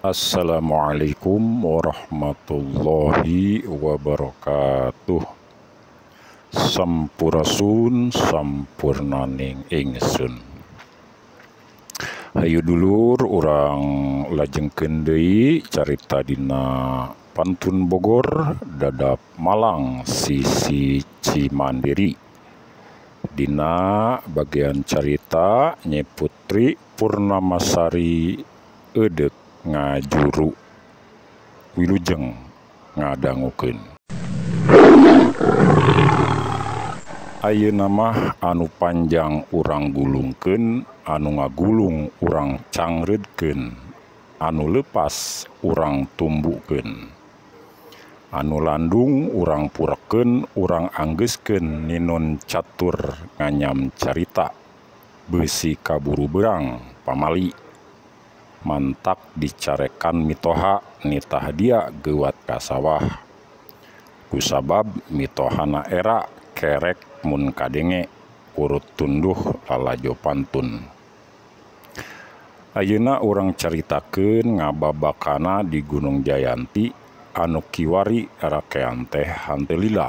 Assalamualaikum warahmatullahi wabarakatuh. Sampurasun sampurnaning ingsun. Hayu dulur urang lajengkeun deui carita dina Pantun Bogor Dadap Malang sisi Cimandiri. Dina bagian carita Nyi Putri Purnamasari eudek ngajuru wilujeng ngadangukeun. Ayeuna mah anu panjang urang gulungkeun, anu ngagulung urang cangreudkeun, anu leupas urang tumbukeun, anu landung urang purekeun, urang anggeuskeun ninun catur nganyam carita beusi kaburu beurang pamali. Mantak dicarekan mitoha nitah dia geuwat ka sawah. Kusabab mitohana era kerek mun kadenge urut tunduh lalajo pantun. Ayeuna urang caritakeun ngababakana di Gunung Jayanti anu kiwari rakean teh hanteu lila.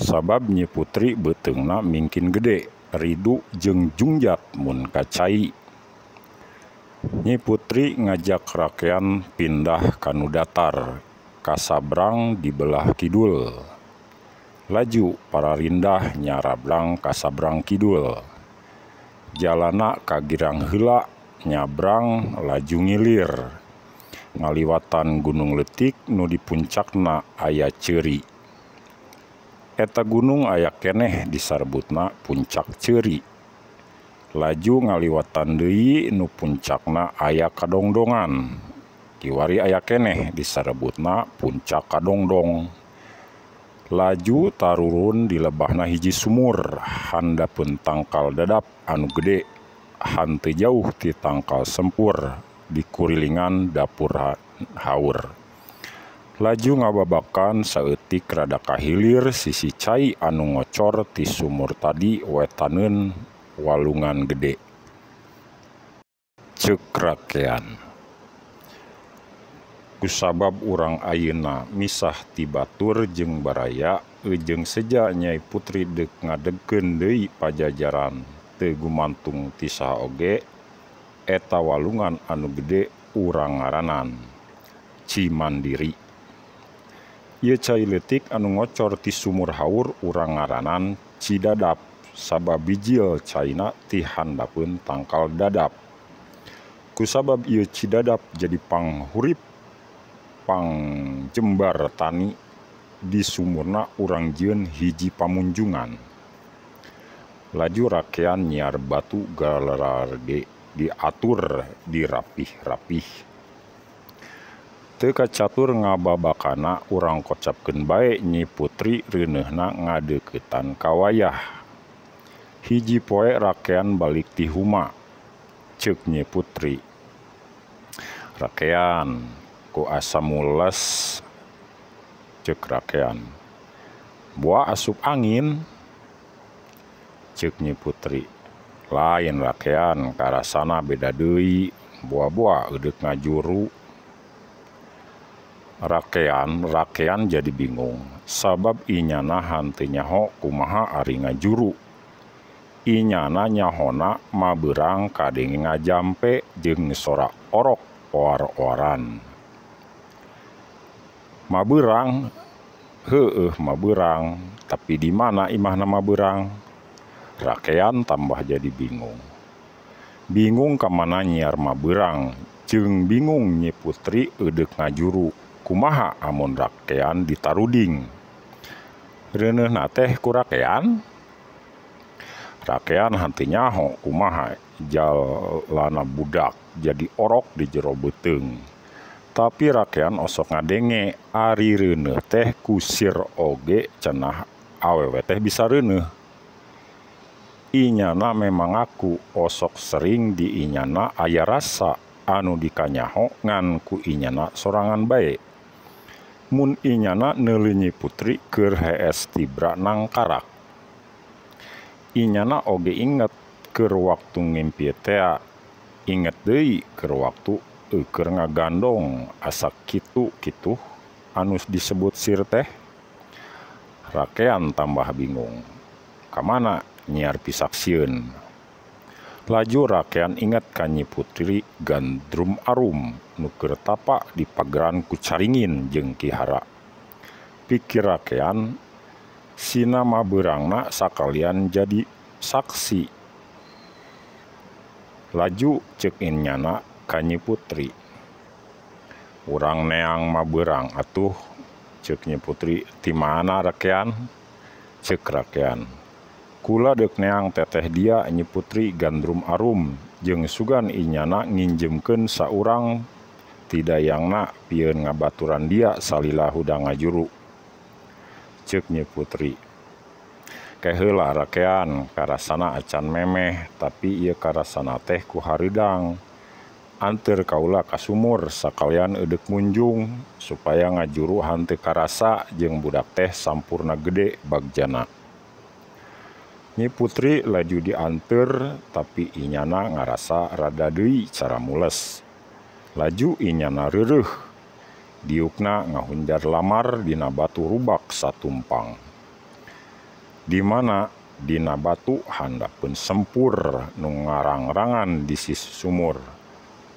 Sabab Nyi Putri beuteungna mingkin gede, ridu jeung jungjat mun ka cai. Nyi Putri ngajak rakean pindah ka nu datar, kasabrang di belah kidul. Laju pararindah nyarablang kasabrang kidul. Jalana ka girang heula nyabrang laju ngilir. Ngaliwatan gunung leutik nu di puncakna aya ceuri. Eta gunung aya keneh disarbutna puncak ceuri. Laju ngaliwatan deui nu puncakna aya kadongdongan. Kiwari aya keneh disarebutna puncak kadongdong. Laju tarurun di lebahna hiji sumur handapeun tangkal dadap anu gede hanteu jauh ti tangkal sempur di kurilingan dapur haur. Laju ngababakan saeutik rada kahilir sisi cai anu ngocor ti sumur tadi wetaneun walungan gede. Ceuk rakean, kusabab urang ayeuna misah ti batur jeung baraya jeung seja Nyai Putri deuk ngadegkeun deui pajajaran teu gumantung ti saha oge eta walungan anu gede urang ngaranan Cimandiri. Ieu cai leutik anu ngocor ti sumur haur urang ngaranan Cidadap sabab bijil caina ti handapeun tangkal dadap. Kusabab ieu Cidadap jadi panghurip pangjembar tani di sumurna urang jieun hiji pamunjungan. Laju rakean nyiar batu galarade diatur dirapih-rapih. Teu kacatur ngababakana urang kocapkeun bae Nyi Putri reuneuhna ngadeuketan ka wayah. Hiji poe rakean balik ti huma. Ceuk Nyi Putri, rakean ku asa mules. Ceuk rakean, boa asup angin. Ceuk Nyi Putri, lain rakean karasana beda deui, boa-boa eudeuk ngajuru. Rakean jadi bingung sabab inyana hanteu nyaho kumaha ari ngajuru. Inyana nyahona mabeurang kadenge ngajampe jeung sora orok oar-oaran. Mabeurang, heueuh mabeurang, tapi di mana imahna mabeurang? Rakean tambah jadi bingung. Bingung ka mana nyiar mabeurang, jeung bingung Nyi Putri eudeuk ngajuru. Kumaha amun rakean ditaruding? Reuneuhna teh ku rakean? Rakean hanteu nyaho kumaha jalana budak jadi orok di jero beuteung. Tapi rakean osok ngadenge ari reuneuh teh kusir oge cenah awewe teh bisa reuneuh. Inyana memang ngaku osok sering di inyana aya rasa anu dikanyaho ngan ku inyana sorangan bae. Mun inyana neuli Nyi Putri keur hees tibra nangkarak. Inyana oge inget keur waktu ngimpi tea, inget deui keur waktu Eueur ngagandong asa kitu kituh anu disebut sir teh. Rakean tambah bingung. Kamana nyiar pisaksieun. Laju rakean inget ka Nyi Putri Gandrum Arum nu keur tapa di pageran ku Caringin jeung Ki Hara. Pikir rakean sina mah beurangna sakalian jadi saksi. Laju ceuk inyana ka Nyi Putri. Urang neang mah beurang atuh, ceuk Nyi Putri, ti mana rakean? Ceuk rakean. Kula deuk neang teteh dia Nyi Putri Gandrum Arum jeung sugan inyana nginjemkeun saurang ti dayangna pieun ngabaturan dia salila hudang ngajuru. Ceuk Nyi Putri. Keheula rakean karasana acan memeh tapi ieu karasana teh ku hareudang. Anteur kaula ka sumur sakalian eudeuk munjung supaya ngajuru hanteu karasa jeung budak teh sampurna gede bagjana. Nyi Putri laju dianteur tapi inyana ngarasa rada deui cara mules. Laju inyana reureuh. Diukna ngahunjar lamar dina batu rubak satumpang. Di mana dina batu handapeun sempur nu ngarang-rangan di sisi sumur.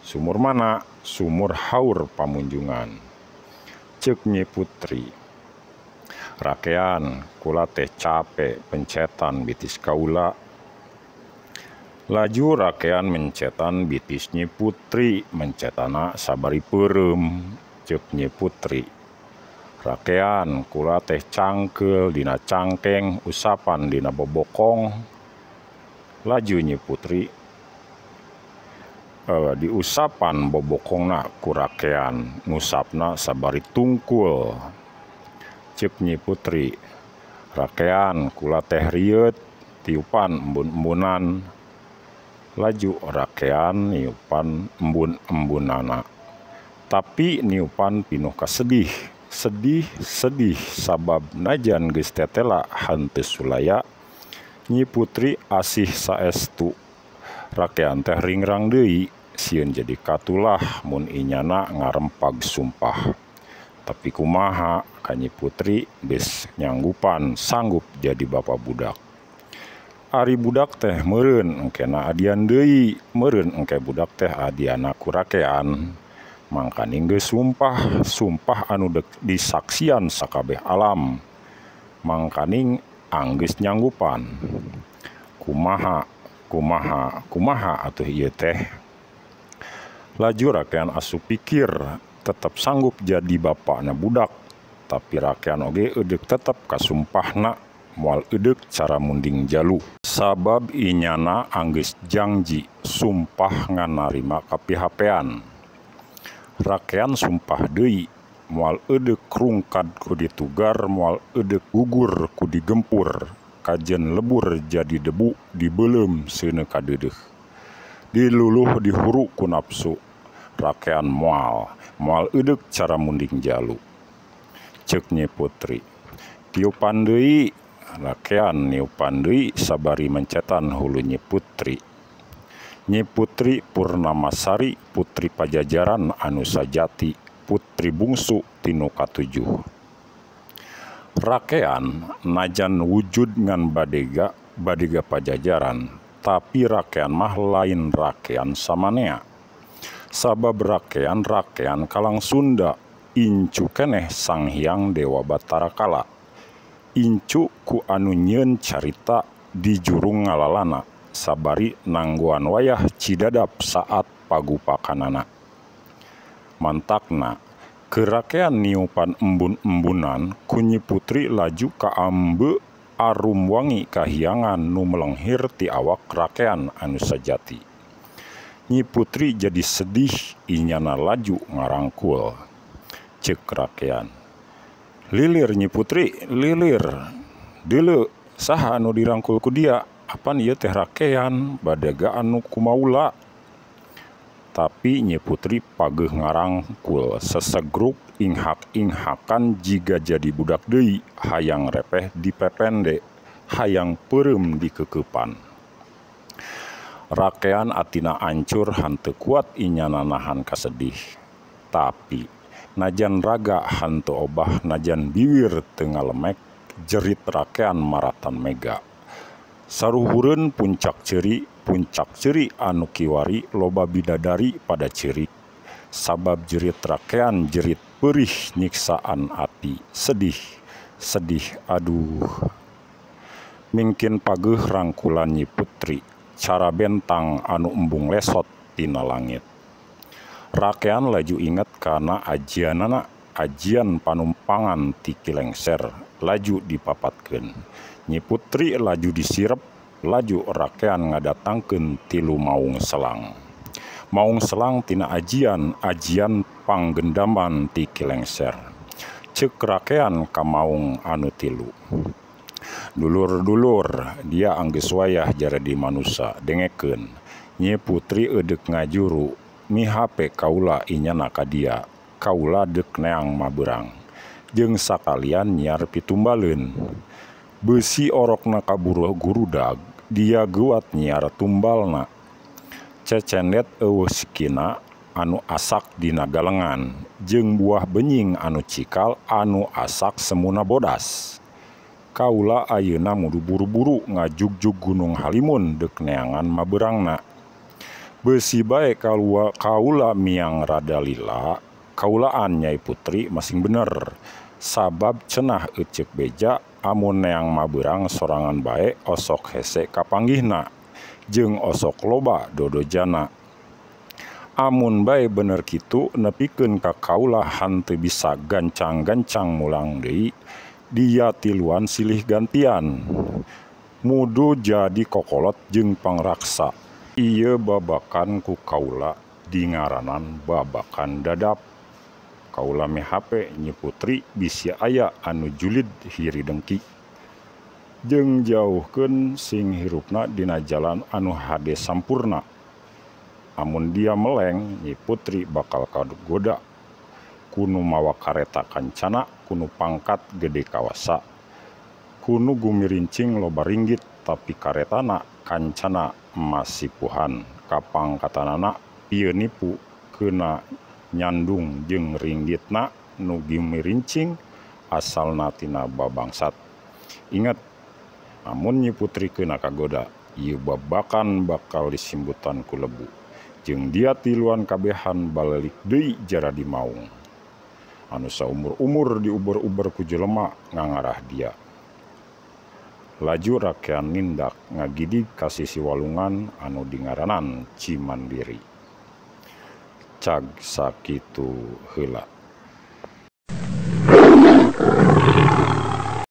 Sumur mana? Sumur haur pamunjungan. Ceuk Nyi Putri. Rakean kula teh cape pencetan bitis kaula. Laju rakean mencetan bitis Nyi Putri, mencetana sabari peureum. Ceuk Nyi Putri. Rakean kula teh cangkeul dina cangkeng, usapan dina bobokong. Laju Nyi Putri diusapan bobokongna ku rakean, ngusapna sabari tungkul. Ceuk Nyi Putri. Rakean kula teh rieut tiupan embun-embunan. Laju rakean niupan embun-embunana. Tapi niupan pinuh kasedih, sedih sedih sabab najan geus tetela hanteu sulaya. Nyi Putri asih saestu. Rakean teh ringrang deui sieun jadi katulah mun inyana ngarempag sumpah. Tapi kumaha ka Nyi Putri geus nyanggupan sanggup jadi bapa budak. Ari budak teh meureun engkena adian deui, meureun engke budak teh adiana ku rakean. Mangkaning geus sumpah, sumpah anu deuk disaksian sakabeh alam. Mangkaning anggeus nyanggupan. Kumaha, kumaha, kumaha atuh ieu teh. Laju rakean asup pikir tetep sanggup jadi bapakna budak, tapi rakean oge eudeuk tetep kasumpahna moal eudeuk cara munding jalu. Sabab inyana anggeus jangji sumpah ngan narima kapihapean. Rakean sumpah deui moal eudeuk rungkad ku ditugar, moal eudeuk gugur ku digempur, kajen lebur jadi debu dibeuleum seuneu kadeudeuh. Diluluh dihuru ku nafsu. Rakean moal, moal eudeuk cara munding jalu. Ceuk Nyi Putri. Tiupan deui, rakean niupan deui sabari mencetan hulu Nyi Putri. Nyi Putri Purnamasari, putri Pajajaran anu sajati, putri bungsu tinu katujuh. Rakean najan wujud ngan badega, badega Pajajaran, tapi rakean mah lain rakean samanea. Sabab rakean rakean kalang Sunda, incu keneh Sang Hyang Dewa Batara Kala. Incu ku anu nyieun carita di jurung ngalalana, sabari nangguan wayah cidadap saat pagupakanana. Mantakna, kerakean niupan embun-embunan ku Nyi Putri laju kaambe arum wangi kahiangan nu melenghir ti awak rakean anu sajati. Nyi Putri jadi sedih inyana laju ngarangkul. Ceuk rakean. Lilir Nyi Putri, lilir. Deuleu saha anu dirangkul ku dia? Apan ieu teh rakean badega anu kumaula. Tapi Nyi Putri pageuh ngarangkul sesegruk inghak-inghakan jiga jadi budak deui, hayang repeh dipepende, hayang peureum dikeukepan. Rakean atina ancur hanteu kuat inyana nahan kasedih. Tapi najan raga hanteu obah najan biwir teu ngalemek jerit rakean maratan mega. Saruhureun puncak ceuri anu kiwari loba bidadari pada ceurik. Sabab jerit rakean jerit peurih nyiksaan ati sedih sedih aduh. Mingkin pageuh rangkulan Nyi Putri cara bentang anu embung lesot tina langit. Rakean laju inget kana ajianana ajian panumpangan ti Ki Lengser laju dipapatkeun. Nyi Putri laju disirep laju rakean ngadatangkeun tilu maung selang. Maung selang tina ajian ajian panggendaman ti Ki Lengser. Ceuk rakean ka maung anu tilu. Dulur-dulur dia anggeus wayah jaradi manusa dengekeun. Nyi Putri eudek ngajuru mihape kaula inyana ka dia. Kaula deuk neang mabeurang. Jeung sakalian nyiar pitumbaleun. Beusi orokna kaburu gurudag, dia geuat nyiar tumbalna. Cecendet eueuh sikina anu asak dina galengan, jeung buah benying anu cikal anu asak semuna bodas. Kaula ayeuna mudu buru-buru ngajugjug Gunung Halimun deuk neangan mabeurangna. Beusi bae kaula miang rada lila, kaulaan Nyai Putri masing bener. Sabab cenah euceuk beja amun neang mabeurang sorangan bae osok hese kapanggihna jeung osok loba dodojana. Amun bae bener kitu nepikeun ka kaula hanteu bisa gancang-gancang mulang deui dia tiluan silih gantian. Mudu jadi kokolot jeung pangraksa. Ieu babakan ku kaula dingaranan babakan dadap. Kaula mihape Nyi Putri bisi aya anu julid hiri dengki. Jeung jauhkeun sing hirupna dina jalan anu hade sampurna. Amun dia meleng Nyi Putri bakal kagoda kunu mawa kareta kancana kunu pangkat gede kawasa. Kunu gumirincing loba ringgit tapi karetana kancana masipuhan kapangkatanana ieu nipu keuna nyandung jeung ringgitna nu gumirincing asalna tina babangsat. Ingat, amun Nyi Putri keuna kagoda ieu babakan bakal disimbutan ku lebu jeung dia tiluan kabehan balelik deui jaradi maung. Anu saumur-umur diuber-uber ku jelema ngangarah dia. Laju rakean nindak ngagidig ka sisi walungan anu dingaranan Cimandiri. Cag sakitu heula.